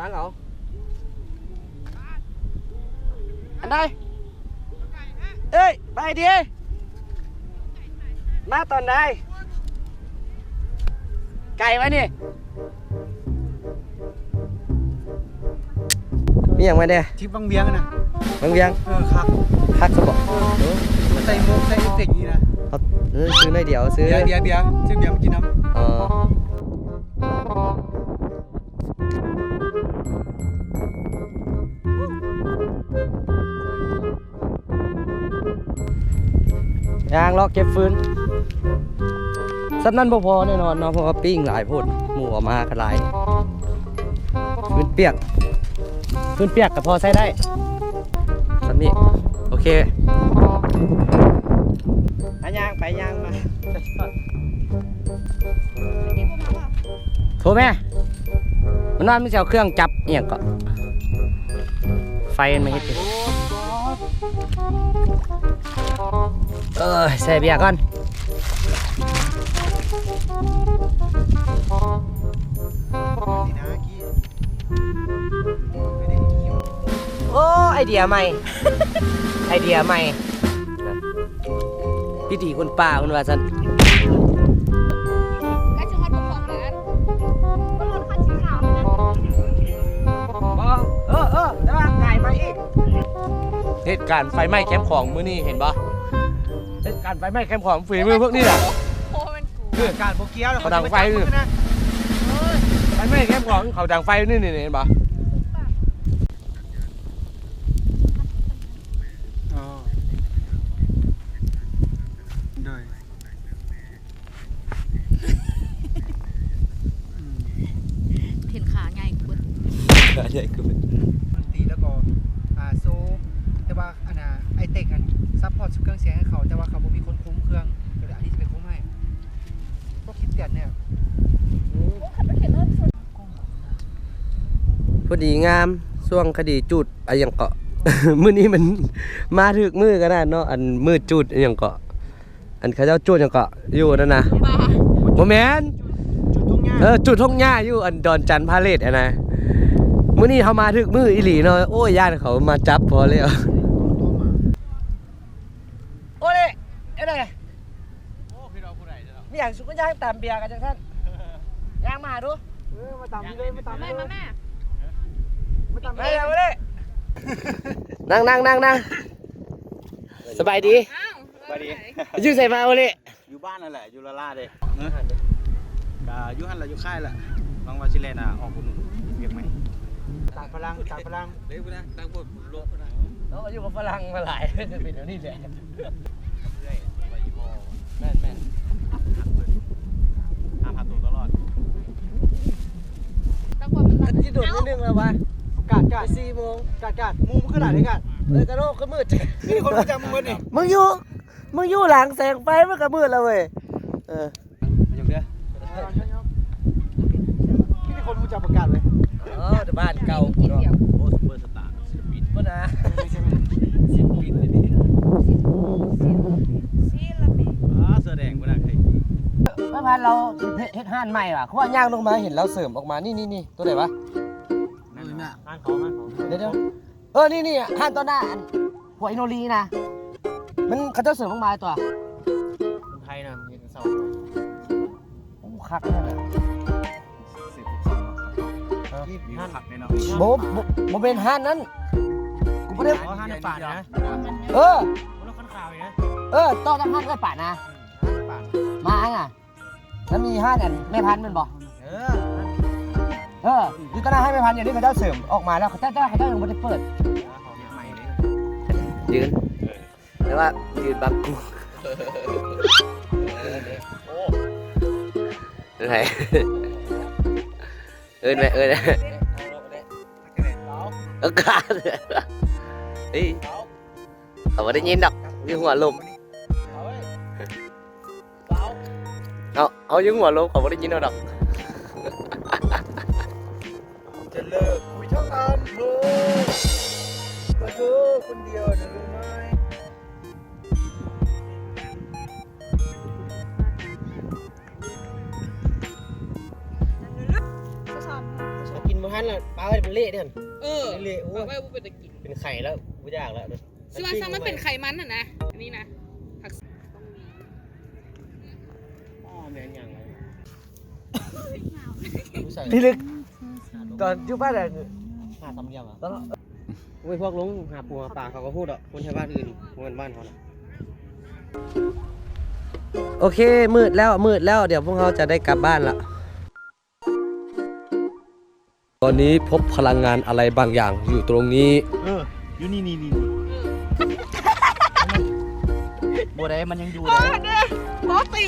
ທາງເອົາ ອັນໃດ? ເອີຍ ໄປດີ ມາຕອນໃດ? ໄກວະນີ້? ມີຫຍັງມາແດ່? ທຣິບວັງວຽງນະ. ວັງວຽງ? ເອີ ຄັກ ຄັກຊະບໍ? ເອີ ໃສ່ໝວກໃສ່ເອັບເຟັກນີ້ນະ. ເອົາ ເອີ ຊື້ໜ້ອຍດຽວ ຊື້ ເບຍ ເບຍ ເບຍ ຊື້ເບຍມາກິນນຳ. ອໍ ຍ່າງເລາະເກັບຟືນ ສ່ຳນັ້ນບໍ່ພໍແນ່ນອນເນາະ ເພາະວ່າປີ້ງຫຼາຍໂພດ ໝູ່ເອົາມາກໍຫຼາຍ. ຟືນປຽກ ຟືນປຽກກໍພໍໃຊ້ໄດ້ ສ່ຳນີ້ ໂອເຄ. ອ່ະ ຍ່າງໄປຍ່າງມາ ໂທແມ່ ມັນວ່າມັນຊິເອົາເຄື່ອງຈັບອີ່ຫຍັງເກາະ ໄຟມັນມາເຮັດຢູ່. ເອີຍ ໃສ່ເບຍກ່ອນ. ໂອ້ ໄອເດຍໃໝ່ ໄອເດຍໃໝ່ ພິຖີຄົນປ່າເພິ່ນວ່າຊັ້ນ. ໃກ້ຊິຮອດບໍ່ຂອງແລ້ວ ມັນລົດຄັນສີຂາວນີ້ນະ. ບໍ່ ເອີ ເອີ ແຕ່ວ່າໄກມາອີກ. ເຫດການໄຟໄໝ້ແຄມຂອງມື້ນີ້ເຫັນບໍ່? ເຫດການໄຟໄໝ້ແຄມຂອງ ຝີມືພວກນີ້ແຫຼະ. ໂອ້ ແມ່ນກູ ເອີ ການບໍ່ກ່ຽວ ເຂົາດັງໄຟນີ້. ເອີຍ ໄຟໄໝ້ແຄມຂອງ ເຂົາດັງໄຟນີ້ ນີ້ ນີ້ ເຫັນບໍ່? ອໍ ໂດຍ ອືມ ເຫັນຂາໃຫຍ່ເບິດ ຂາໃຫຍ່ເກີນ ດນຕີ ແລ້ວກໍ ອ່າ ໂຊ ແຕ່ວ່າ ອັນນ່າ ໄອເຕັກຫັ້ນ ຊັບພອດເຄື່ອງສຽງໃຫ້ເຂົາ ແຕ່ວ່າເຂົາບໍ່ມີຄົນຄຸມເຄື່ອງ ກໍເລີຍ ອັນນີ້ຊິໄປຄຸມໃຫ້. ພວກຄິດແຕນແນວ ໂອ້ ຂັບໄປເຂດໂນ້ນ ພໍດີງາມ ຊ່ວງຄະດີຈູດ ອາ ຫຍັງເກາະ ມື້ນີ້ມັນມາຖືກມື້ຂະໜາດເນາະ ອັນມື້ຈູດ ອາ ຫຍັງເກາະ ອັນເຂົາເຈົ້າຈູດຫຍັງເກາະ ຢູ່ນັ້ນນະ ບໍ່ແມ່ນ ຈູດທົ່ງຫຍ້າ ເອີ ຈູດທົ່ງຫຍ້າຢູ່ອັນດອນຈັນພາເລດຫັ້ນນະ. ມື້ນີ້ເຮົາມາຖືກມື້ອີ່ຫຼີເນາະ ໂອ້ຍ ຢ້ານເຂົາມາຈັບພໍແລ້ວ. ໂອ້ເລ ເຮັດໃດ? ໂອ້ ຄືວ່າຜູ້ໃດເນາະ ມີຫຍັງສຸກກໍຍ່າງຕາມເບຍກັນຈັ່ງຊັ້ນ ຍ່າງມາຫາດູ. ເອີ ມາຕາມນີ້ເລີຍ ມາຕາມນີ້ເລີຍ ມາ ມາ ມາຕາມນີ້ເລີຍ. ນັ່ງ ນັ່ງ ນັ່ງ ນັ່ງ ສະບາຍດີ ອ້າວ ສະບາຍດີ ຢູ່ໃສມາໂອເລ? ຢູ່ບ້ານນັ້ນແຫຼະ ຢູ່ລາລາເດ້. ກະຢູ່ຫັ້ນລະ ຢູ່ຄ້າຍລະ ຫວັງວ່າຊິແລ່ນ ອາ ອອກອຸດໜູນວຽກໃໝ່. ຕ່າງຝຣັ່ງ ຕ່າງຝຣັ່ງ ເດ້ພຸ້ນນະ ຕ່າງພວກໂລກພຸ້ນນະ. ເຮົາກໍຢູ່ກັບຝຣັ່ງມາຫຼາຍ ຈະເປັນແນວນີ້ແຫຼະ. ເອື້ອຍວ່າອີ່ພໍ່ ແມ່ນໆ ຮັກເພິ່ນ ຕາມຫາໂຕຕະຫຼອດ. ຊິໂດນນິດໜຶ່ງແລ້ວວະ ກາດ ກາດ ສີ່ໂມງ ກາດ ກາດ ໝູ່ມັນຄືຫຼາຍເດ້ກາດ. ເອີ ກະໂລກຄືມືດ ມີຄົນຮູ້ຈັກມຶງເບິດນີ້. ມຶງຢູ່ ມຶງຢູ່ຫຼັງແສງໄຟມັນກະມືດແລ້ວເວີຍ. ເອີ ມາຍົກເດີ ມີແຕ່ຄົນຮູ້ຈັກປະກາດເວີຍ. ເອີ ແຕ່ບ້ານເກົ່າເນາະ. ໂອ້ ຊຸບເປີສະຕາ ສິລະປິນ ບໍ່ນາ ສິລະປິນ ສິລະປິນ ອາ ເສື້ອແດງບໍ່ນາ ໃຜ ມາພັນລາວເຮັດ ເຮັດຮ້ານໃໝ່ຫວາ ຄືວ່າຍ່າງລົງມາເຫັນລາວເສີມອອກມາ ນີ້ໆ ໂຕໃດຫວາ? ຮ້ານເຂົາ ຮ້ານເຂົາ ດຽວໆ. ເອີ ນີ້ໆ ຮ້ານຕໍ່ໜ້າ ອັນ ພວກອີໂນລີນະ ມັນ ເຂົາເຈົ້າເສີມອອກມາຕົວະ ຄົນໄທນະ ເຮັດເສົາ. ໂອ້ ຄັກແທ້ແຫຼະ ບໍ່ ບໍ່ ບໍ່ແມ່ນຮ້ານນັ້ນ ກູບໍ່ໄດ້ ອໍ ຮ້ານປານນະ. ເອີ ຄົນລະຄັນຂາວນີ້ນະ. ເອີ ຕໍ່ຈາກຮ້ານເອື້ອຍປານນະ ມາຫັ້ນນະ. ແລ້ວມີຮ້ານອັນແມ່ພັນແມ່ນບໍ່? ເອີ ເອີ ຢູ່ຕະໜ້າຮ້ານແມ່ພັນ ດຽວນີ້ເຂົາເຈົ້າເສີມອອກມາແລ້ວ ເຂົາເຈົ້າ ເຂົາເຈົ້າຍັງບໍ່ໄດ້ເປີດ. ຢືນ ແຕ່ວ່າຢືນບັງກູ ເອີ້ນແມ່ ເອີ້ນ ເອີ້ນ ເຂົາບໍ່ໄດ້ຍິນດອກ ຢູ່ຫົວລົມ. ເຮົາ ເຮົາຢູ່ຫົວລົມ ເຂົາບໍ່ໄດ້ຍິນເຮົາດອກ. ຈະເລີກຄຸຍທັງອຳເພີ ເພາະເທີຄົນດຽວນະຮູ້ໄໝ? ກິນບໍ່ທັນລະ ປາໄວ້ມັນເລະເດ້ ເອີ ເລະ ໂອ້ ປາ ຍ ໄວ້ບໍ່ເປັນຕາກິນ ເປັນໄຂ່ແລ້ວ ບໍ່ຢາກແລ້ວ ຊິວ່າຊະມັນເປັນໄຂມັນຫັ້ນນະ ອັນນີ້ນະ ຜັກ ອໍ ແມ່ນຫຍັງ ພິລຶກ ຕອນຢູ່ບ້ານ ຫາສາມຫຼ່ຽມ ຕອນ ໂອ້ຍ ພວກລົງຫາປູຫາປາເຂົາກໍຮູ້ດອກ ຄົນໄທບ້ານອື່ນ ບໍ່ແມ່ນບ້ານເຮົານະ. ໂອເຄ ມືດແລ້ວ ມືດແລ້ວ ດຽວພວກເຮົາຈະໄດ້ກັບບ້ານລະ. ຕອນນີ້ພົບພະລັງງານອະໄລບາງຢ່າງຢູ່ຕົງນີ້ ເອີ ຢູ່ນີ້ໆໆ ບໍ່ໄດ້ ມັນຍັງຢູ່ ໂອ້ ໄດ້ ເດ້ ບໍ່ຕີ